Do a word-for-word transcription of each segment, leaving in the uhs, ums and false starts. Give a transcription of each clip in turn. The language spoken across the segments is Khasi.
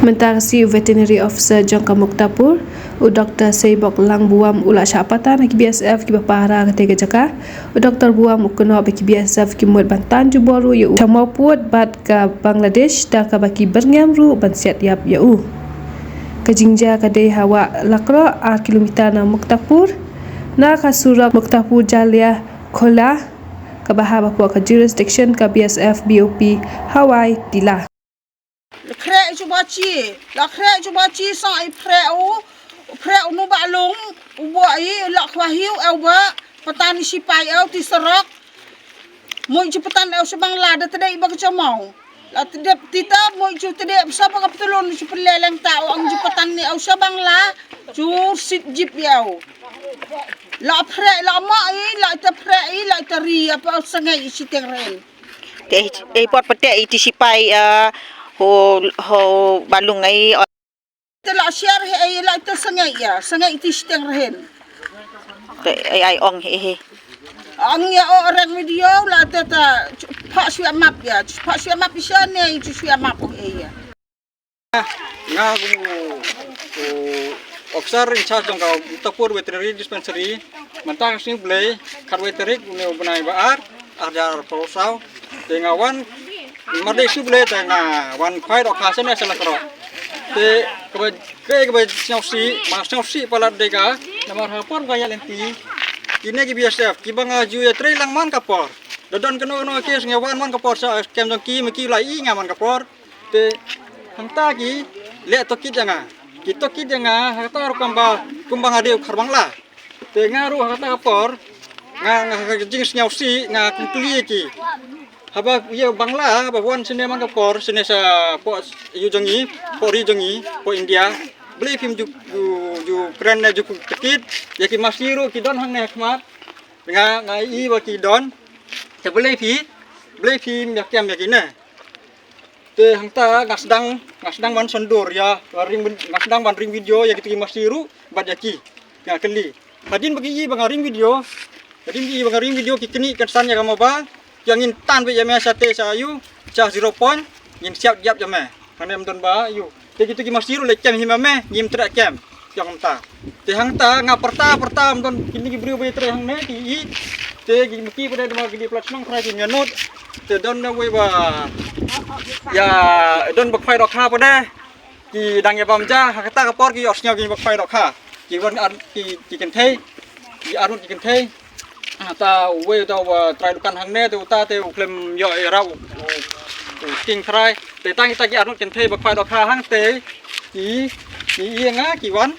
Mynta ka sngi u Veterinary Officer jong ka Muktapur, u Doktor Seibok Langbuam u la shah patta na ki B S F kiba pahara kata ka jaka. U Doktor Buam u kynnoh ba ki B S F ki mut ban tan jubor ruh ïa u sha Mawpud bad ka Bangladesh da kaba ki byrngem ruh ban siat ïap ïa u. Ka jingjia ka dei ha wah Lakroh, ar kilometer na Muktapur, na ka surok Muktapur Jalia Khola, kaba hap hapoh ka jurisdiction ka B S F B O P Hawaii Tila. Khreh shu ba chi, la khreh shu ba chi sa i phreh u, phreh u nu ba lung, u ba i la khwa hiu eu ba, patan i sipai eu ti sarok. Mui chu patan eu sha Bangla da tdei ba ka chamau. La tdep tita mui chu tdep sa ba ka ptulun chu pele leng ta u ang chu patan ni eu sha Bangla chu sit jip eu. La phreh la ma i la ita phreh i la ita ri apa sangai i siteng ren. Te ei pot pete ei ti sipai ho ho balung ei. Te la share he ei la te sangei ya sangei ti siteng rehen. Te ei ai ong he he. Ang ya o reng video la te ta pha shwe map ya pha shwe map isha ne chu shwe map o ei ya. Nga kum u officer in charge jong ka Muktapur Veterinary Dispensary. Mynta ka sngi Blei khatwei tarik une u bnai ba ar ar hajar arphew saw. Te nga wan mar dei sngi Blei te nga wan khwai dohkha sene sha Lakroh. Te kaba kaba sngewsih ma sngewsih palat dei ka namar ha por ba ïa lynti kine ki B S F kiba nga ju ïatrei lang man ka por. Da don kano kano ka case nga wan man ka por sha kem jong ki ma ki la i nga man ka por. Te hangta ki leh tohkit ïa nga. Ki tohkit ïa nga ha kata ruh kumba kumba nga dei u khar Bangla. Te nga ruh ha kata ka por nga nga ha ka jingsngewsih nga kyntu ïa ki. Haba ïa u Bangla haba wan shane man ka por shane sha poh ïu jong i poh ri jong i poh India. Balei phim ju ju ju kren ne ju tohkit ïa ki masi ruh ki don hangne ha khmat. Nga nga i ba ki don. Te balei phi balei phim ïa kem ïa ki ne. Te hangta nga sdang nga sdang ban sondor ïa ring nga sdang ban ring video ïa kito ki masi ruh bad ïa ki. Nga kylli. Hadien ba ki i ba nga ring video. Hadien ki i ba nga ring video ki kni kan san ïa ka mobile. Ïa ngin tan beit ïa me sha te sha ïu sha zero point ngin siap ïap ïa me. Hangne ym don ba ïu. Te kito ki masi ruh leit kem hi ma me ngim treh kem. Ïa hangta. Te hangta nga pyrta pyrta ym don kine ki briew ba ïa treh hangne ki i. Te ki maki ba dei dma ki dei plat shnong khrai ki ñianut. Te don na wei ba ïa don ba khwai dohkha ba dei ki dang ïa bam ja ha kata ka por ki ïoh sngew ki ba khwai dohkha. Ki wan ar ki ki kynthei ki arngut ki kynthei. Ta uwei uta uba trai dukan hangne te uta te u khlem ïoh ïarap u king trai te tang ita ki arngut kynthei ba khwai dohkha hangte ki ki ïa nga ki wan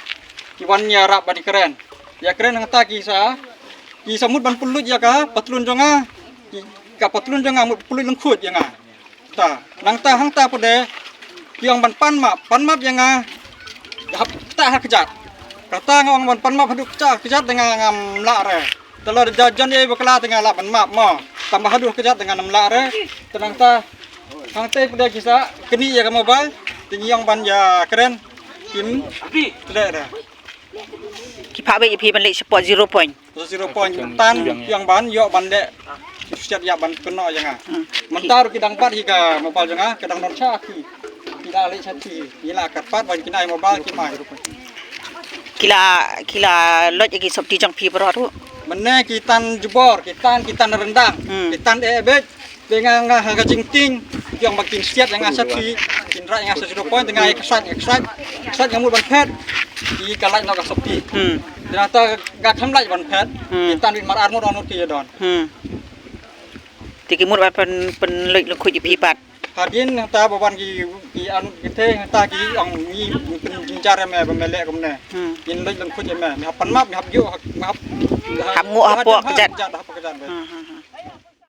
ki wan ïarap ban ïakren ïakren hangta ki sa ki sa mut ban pynlut ïa ka patlun jong nga ki ka patlun jong nga mut pynlut lyngkhuid ïa nga. Ta nangta hangta pde ki ong ban pan map pan map ïa nga hap ta ha kjat. Kata nga ong ban pan map haduh kjat kjat te nga ngam lah re. Te la da jan ei bakla te nga lah ban map mo. Tang ba haduh kjat te nga ngam lah re. Te nangta hangta pde ki sa kni ïa ka mobile te ngi ong ban ïa kren kim tle re. Ki phah beit ïa phi ban leit support zero point. Zero point tan ïang ban ïoh ban leh. Siat ïa ban kynnoh ïa nga. Mynta ruh ki dang bat hi ka mobile jong nga ka dang don sha ki. Ki la leh sha ki. Ki la kat pat ban ki nai mobile ki mai. Ki la ki la lodge ïa ki sopti jong phi baroh ruh. Mynne ki tan jubor, ki tan ki tan rendang, ki tan eh beit. Te nga nga ha ka jingting ki ong ba kin siat ïa nga sha ki kin rai ïa nga sha zero point te nga ïa ka sait ïa ka sait sait nga mut ban phet ki ka lait noh ka sopti. Te nangta nga kham lait ban phet ki tan wit mar ar mut ar mut ki ïa don. Te ki mut ban pyn pynlait lyngkhuid ïa phi pat. Hadien nangta ba wan ki ki arngut ki te nangta ki ong ngi pynjynjar ïa me ba me leh kumne. Ngin lait lyngkhuid ïa me me hap pan map me hap ïoh me hap. Hap nguh hapoh kjat. Hap kjat.